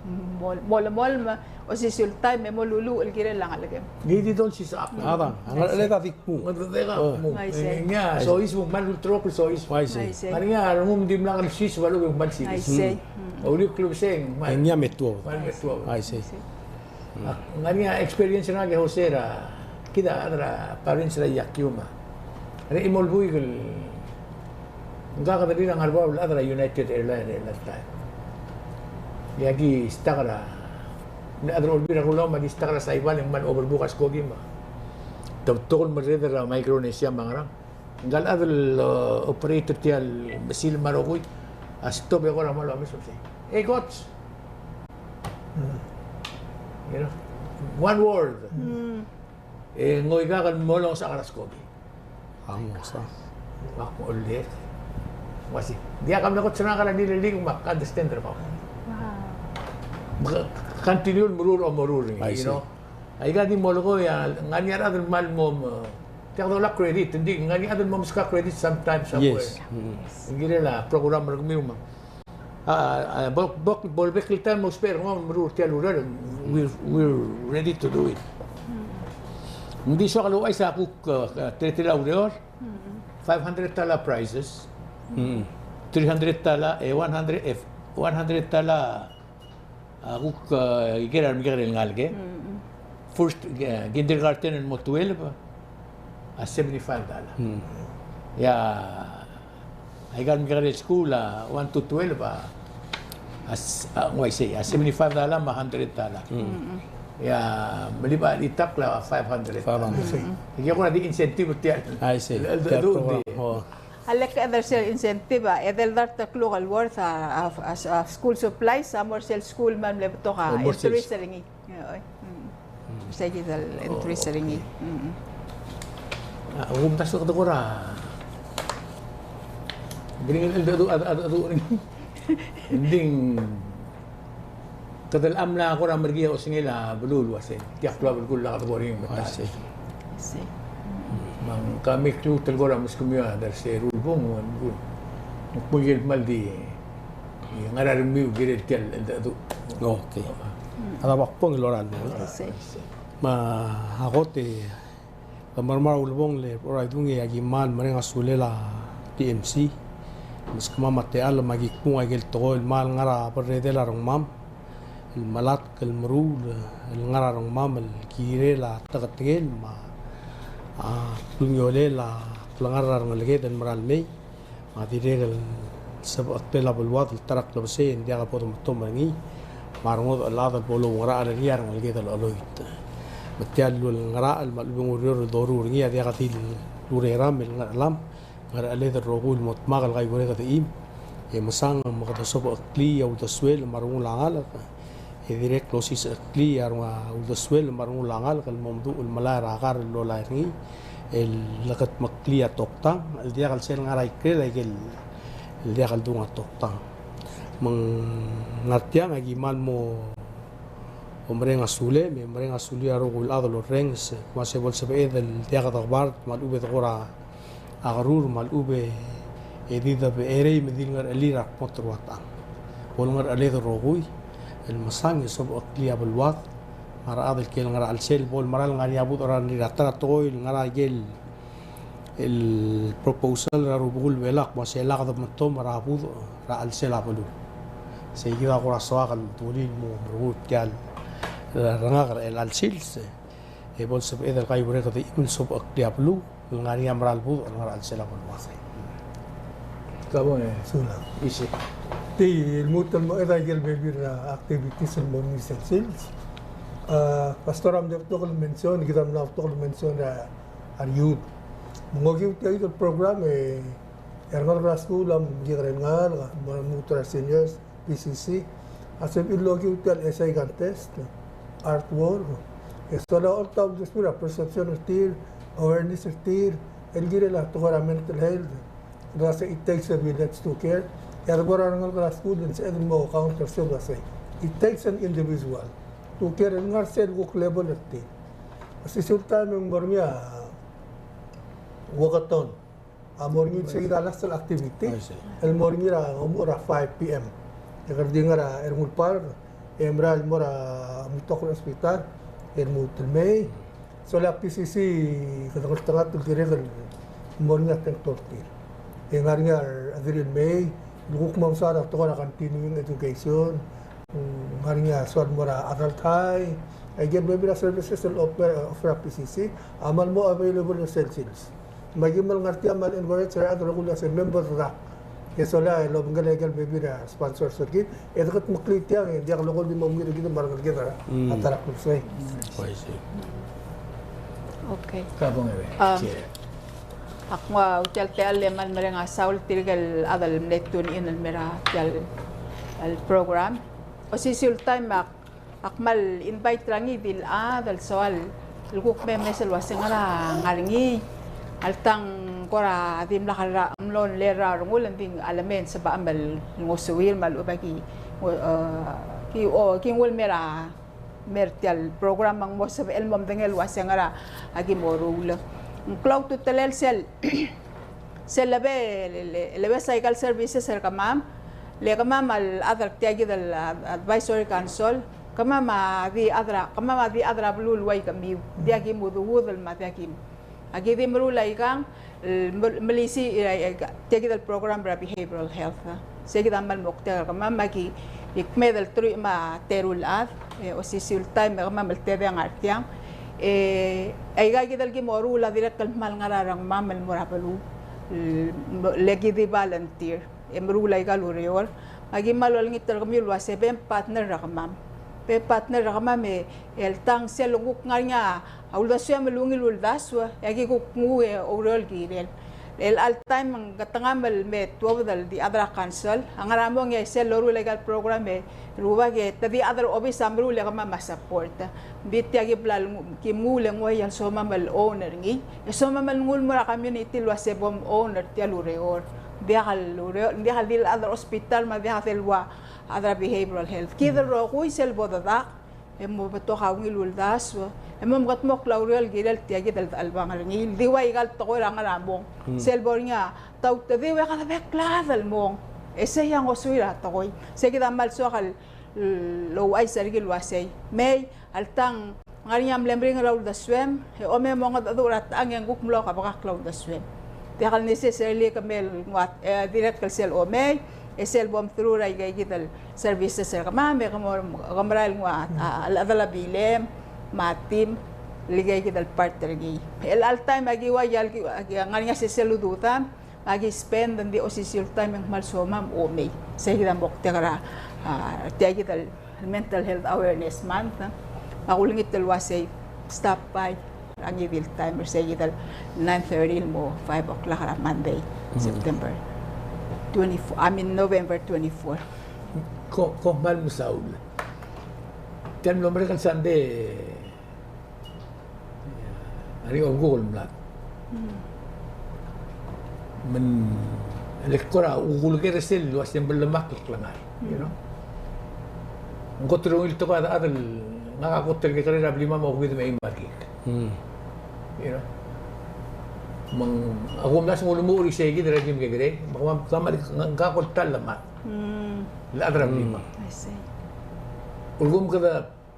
Mo, mo, mo, mo, osisiu el taem e mo luluuch el kirel a ngelekem. Ngii di dolsisechakl. Adang, a ngerecheled a di kmu. Ngerecheled a di kmu. Oh. Aisei. Ngii a soiseb, me a ulterekokl el soiseb. Aisei. Aisei. Ngar er ngii a rengum dimlak el soiseb, me a lechub e ng kmal soisei. Aisei. Mm. Olikl el uasei, me a. Ngii a me tuobed. Me a me tuobed. Aisei. Aisei. A, ngar er ngii a experience er ngak e Jose er a, kid a chad er a parents er a iakiu me a. Ng di mo el buik el Ngak a delil a ngar er a bab el chad er a United Airlines er a taem. E aki stuck er a, mle chad er a Olbiil er a Kelulau me aki stuck er a Saipan e ng kmal overbook a skoki me te betok el merreder er a Micronesia me a ngerang. Ngka el chad el, uh, operator tia el mesil me a rokui a stop e kora kmal omes el uasei, "Hey, coach." You know, one word. Mm. E ng oikak el mo longesechakl er a skoki. A mo sa. Ak mo oldek. Uasei, diak a mle kot er ngak er a Little League me ak understand er kau. Wow. Me continue el meruul, meruul er ngii, you know. Aika di molekoi a, ngar er ngii a rechad el kmal mo, mo, Tia kede olab credit, ng di ngar er ngii a chad el mo meskau a credit sometimes somewhere. Yes. Mm. Ng kirel a program er kemiu me a, a, a, bo, bo, bo lebek el taem el mo ousbech er kemam el meruul tia el ureor, we're, we're ready to do it. Ng di soak el ouchais a kuk, uh, teletelel a ureor, five hundred dollar prizes, three hundred dollar, eh, one hundred, eh, one hundred dollar a kuk, uh, ikel a remekekerei el ngalek. First, uh, kindergarten el mo twelve, a seventy-five dollar. Ia, aika el remekekerei el skuul a one to twelve a, a s-, a, ng uaisei, a seventy-five dollar me a hundred dollar. Ia, me le bo el ditak a five hundred. Five hundred. Ia, kora di incentive tia. I see. El, el, tia el program. Oh. A lak e a chad er sel incentive a, e dart el kluk el worth a, a, a, a school supplies a mo er sel school me a mle betok a entries er ngii. Oi. Sei kid el entries er ngii. A, kumdasu e kede kora. Ng di el, el, el, el, el, el, ng di Kede mla kora merkii a osengel a beluu el uasei tia el klou a belkul a kede bo er ngii me a. I see. Me ng kemiu el kora meskemiu a chad er se er a Ulebong, ng kmo ikel kmal di ngar er a rengmiu el kirel tia el cheldecheduch. Okay. A lebo kbong el lorael. I see. Me a kot e Ke mermang er a Ulebong el Boraidung e aki kmal mereng a sulel a T M C. Meskemam a techall me aki kmung a ikel tekoi el kmal ngar er a berredel a rengmam el melatk el meruul el ngar er a rengmam el kirel a teketeket me a klungiolel a klengar er a rengeleked el mera el mei. Me a dirrek el sebechel a beluad el ta er a klebesei e ng diak bo demetom er ngii, me a rengodech el chad el bo loungerachel er ngii a rengeleked el cheloit. Me tia el lulungerachel me a lechub e ng ureor el doruul er ngii a diak di el ureram el ngerechelam, ngerecheled el rokui el mo dmak el kaiuereked a chim, e mesang me kede sobecheklii a uldesuel me a rengul a ngalek. E dirrek el osisecheklii a rengul a uldesuel me a rengul a ngalek el mo meduch el melai er a kar el lolai er ngii, el lekedmeklii a toktang el diak el sel ngar er a ikrel a ikel, el diak el dung a toktang. Me ng ngar tiang e aki kmal mo omereng a sulem, e mereng a sulel a rokui el chad el orrenges, me a se bo lsebeched el diak dekebard me a lechub e dekora a kerur me a lechub e di debecherei me di el ngerechelir a kmo teruatang. Bo lengerecheled el rokui el mesang e sobecheklii a beluad me a rechad el kirel ngar er a chelsel bo lemera el ngar er ngii a budech er a rengrir. A ta er a tekoi el ngar er a ikel el proposal er a rubekul Belau el kmo se lak demetom er a budech er a chelsel a beluu. Sei kid a kora soak el dulii el mo meruul tia el rengak er chelecha el sils e bo lsebeched el kaiuereked a chim el sobecheklii a beluu el ngar er ngii a mera el budech el ngar er a chelsel a beluu. Ka bong e. Sulang. Isei. Tia el lmuut el mo er a ikel bebil er a activities el mo er ngii sel sils. A, Pastor a mle betok el mention, kid a mla betok el mention er a, a re youth. Me ng okiu tia el program e, e a rengalek er a skuul a mekekerei el ngalek, me a lmuut er a seniors, P C C, a sebechir el okiu tia el essay contest, artwork, e sola oltaut el describe a perception er tir, awareness er tir, el kirel a tekoi er a mental health, el uasei it takes a village to care, e a debo er a rengalek er a skuul e ng sebeched el mo counter sel uasei it takes an individual to care, el ngar sel kuk level er tir. Osisiu el taem e ng mo er ngii a walkathon. A mo er ngii el sei kid a last el activity. I see. El mo er ngii er a omuchel er a five P M. E kede di ngar er a Ernguul Park, e mera el mo er a Mount Royal Hospital, e lmuut el mei. Sola P C C, kede ngeltengat el dirrek el mo er ngii a tengtol er tir. E ngar er ngii a rechad el mei, el kuk mo mesaod a tekoi er a continuing education, ngar er ngii a soal mo er a adult high, a ikel bebil er a services el offer, offer a P C C, a kmal mo available er sel sils. Me aki kmal ngar tia me a encourage er a rechad el rokui el uasei members er a. E sola el obengkel a ikel bebil er a sponsors er kid, e dekedmeklii tiang, e diak lekol di mo mengiil er kid me a rengeleked er a ta er a klebesei. I see. Okay. Ka bong e. Um, Ak nguu tia el techall e kmal mereng a saul tirke el chad el mle tune in el mei er tia el program. Osisiu el taem e ak, ak kmal invite er ngii di el chad el soal el kuk me mes el uasei ngera ngar er ngii. Alta ng kora dimlak el mlo ngar er a rengul, ng di a lemei e ng sebechem el ngosuir me a lechub e ki, e, ki, o, ki nguu el mei er a mei er tia el program me ng mo sebechel el mo medengei el uasei ngera a ki mo ruul. Ng klou a ultutelel sel, sel lebe, le, le, lebe se aika el services er kemam, le kemam a chad er tia kid el ad-, advisory council, kemam a di chad er a, kemam a di chad er a beluu el ua ikemiu, diak ki mdechudel me a diak ki. Aki di meruul aikang, el, mel-, melisiich, e, e, tia kid el program er a behavioral health, e. Sei kid a kmal moktek er kemam, me aki, ki kmeed el teruich me a teru el chad, e, osisiu el taem e kemam el tedei a ngar tiang. E, aika kid el ki moruul a dirrek el kmal ngar er a rengmam el mo er a beluu, el, le ki di volunteer, e meruul aika el ureor. Me aki kmal olengit er kemiu el uase bem partner er kemam. Bem partner er kemam e, el tang sel kuk ngar er ngii a uldesuem el ungil uldasu, e aki kuk nguu e oureor el kirel. El chelecha el taem ng ketengam el me tuobed el di chad er a council, a ngar er a mong e sel loruul aika el program e rubak e te di chad er a obis a meruul e kemam a support. Ng di tia ki bla el ngu-, ki mnguu el nguu a ial somam el own er ngii. E somam el nguu el mo er a community el uase bom own er tia el ureor. Diak el ureor, diak el di el chad er a hospital me a diak el ua chad er a behavioral health. Kid el rokui sel bo dedak, e mo betok a ungil uldasu, e mo mekedmokl a ureor el kirel tia kid el dechelebangel er ngii. Di ua aika el tekoi er a ngar er a mong. Sel bo er ngii a tautediu e kede bek el chad el mong. E sei a ngosuir a tekoi. Sei kid a kmal soak el, el ouchais er kid el uasei. Mei, alta ng ngar er ngii a mle meringel er a uldesuem, e omei e mongedecheduch er a techang e ng kuk mlo kebekakl a uldesuem. Diak el necessarily kemam el nguu a, e, dirrek el sel omei, e sel bom through er aika kid el services er kemam, e ke mo, ke merael el nguu a, a, a, a bilem, me a team, el aika kid el part er ngii. El chelecha el taem aki ua, aki, aki ngar er ngii a sesei el ududam, me aki spend, ng di osisiu el taem e ng kmal somam omei. Sei kid a moktek er a, a, tia kid el Mental Health Awareness Month, e. Me ak ulengit el uasei, stop by, er a ngii di el taem, er sei kid el nine thirty el mo five o'clock er a Monday, September twenty-four, I mean, November twenty-four. Ko, ko kmal mesaul. Tia el mlo merek el Sunday, a ringel kuk el mlad. Me ng, le kora ukulker er sel uase ng blemakl el klengar, you know. Ng kot el ungil tekoi a chad el, ngak a kot el kekerei er a blimam a okeuid me a eim a rekik. You know. Me ng, a kumdasu ng ulemuchel er isei kid er a di mekekerei, me kemam, kemam, ngak a kot el ta el lemad el chad er a blimam. I see. Ulekum kede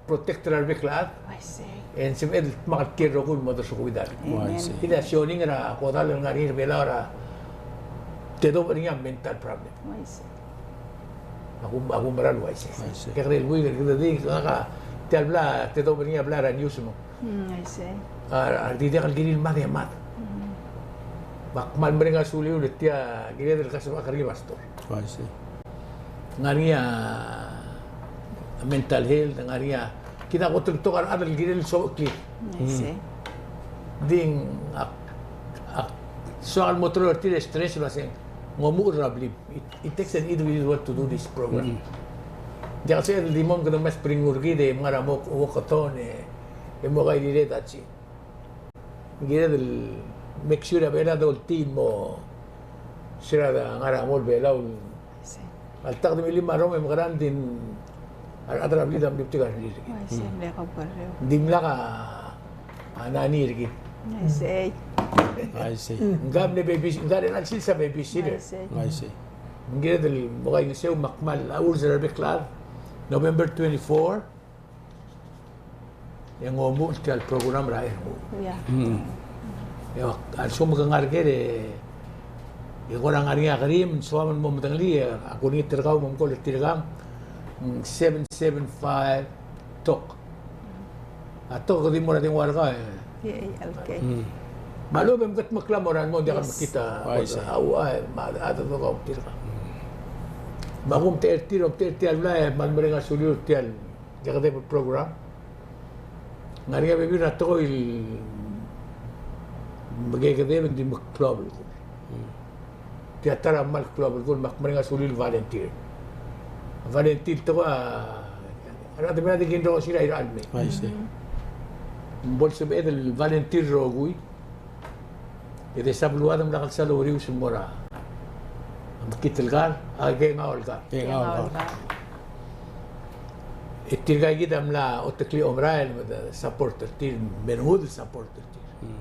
protect er a rebek el chad. I see. E ng sebeched el dmak el kiei el rokui el mo odersokui a rengmiu. Amen. I see. Kid a sioning er a kodall el ngar er ngii er a Belau er a tedobech er ngii a mental problem. I see. Ak, ak oumera el uaisei. I see. Kekerei el buik er kid e di ngak a tia el bla tedobech er ngii a blai er a news me. Mm, I see. A, a di diak el kirir el mad e mad. Mm. Me ak kmal mereng a suliu el tia kired el kasebechakl er ngii, Pastor. I see. Ngar er ngii a mental health, ngar er ngii a, kid a kot el betok a rechad el kirel el sobecheklii. I see. Di ng, ak, ak soak el mo teru er tir e stress el uasei ng omuchel er a blim. It, it takes an individual to do this program. Diak el sebeched el di mom kede mesa bring er kid e mngar er a mo walkathon e, e mo kairired, that's it. Ng kired el make sure a Belau a doltii el mo, sera ngar er a mo el Belau. I see. Alta kede milim a rrom e mekerang, ng di a rechad er a blid a mle betik a rengrir. I see, mle kaukerreu. Ng dimlak a nani er kid. I see. I see. Ng ka mle baby, ng ka er a chelsel a babysitter. I see. I see. Ng kired el mo kaingeseu me ak kmal a urs er a rebek el chad, November twenty-four, e ng omuchel tia el program er a Ernguul. Yeah. Mm. E a lsekum ke ngar er ker e, e kora ngar er ngii a kerim, soam el mo medengelii, e ak olengit er kau me mcall er tirkang, mm, seven seven five talk. A talk a di mo er a dengua er kau, e. T A L K. Mm. Me a lechub e mkedmokl a mo er a rengmam, ng diak el mekngit a, a, a, me a, a, a, a, tirkang. Me a kumtechei er tir, omtechei er tia el blai, e kmal mereng a suliu er tia el Diak debo el program. Ng ngar er ngii a bebil er a tekoi el mekekedeb e ng di meklou a belkul. Tia ta er a kmal klou a belkul me ak mereng a sulir el volunteer. Volunteer el tekoi a, a rechad er a Belau a di kinrokosir a irechar el mei. I see. Ng bo lsebeched el volunteer el rokui. E de sa beluad a mla kelsang el ouriul el mo er a mekngit el kar, a kengau el kar. Kengau el kar. E tirka kid a mla oteklii a omerael me de support er tir, me ng uldesuel el support er tir. Mm.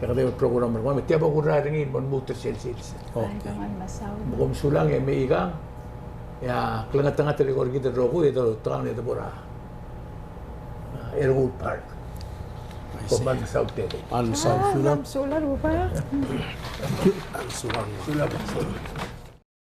e kede program er kemam, me tia bo kurrenges er ngii el mo lmuut er sel sils. Okay. Ai, kmal mesaul. Kom sulang e mei ikang, e a klengetengat el eko er kid el rokui, e de tekang e de bo er a, a, Earlwood Park. I see. Kom kmal mesaul tia. Kmal mesaul. Ah, sulang. Kmal mesaul, Rubak. Kmal mesaul. Sulang.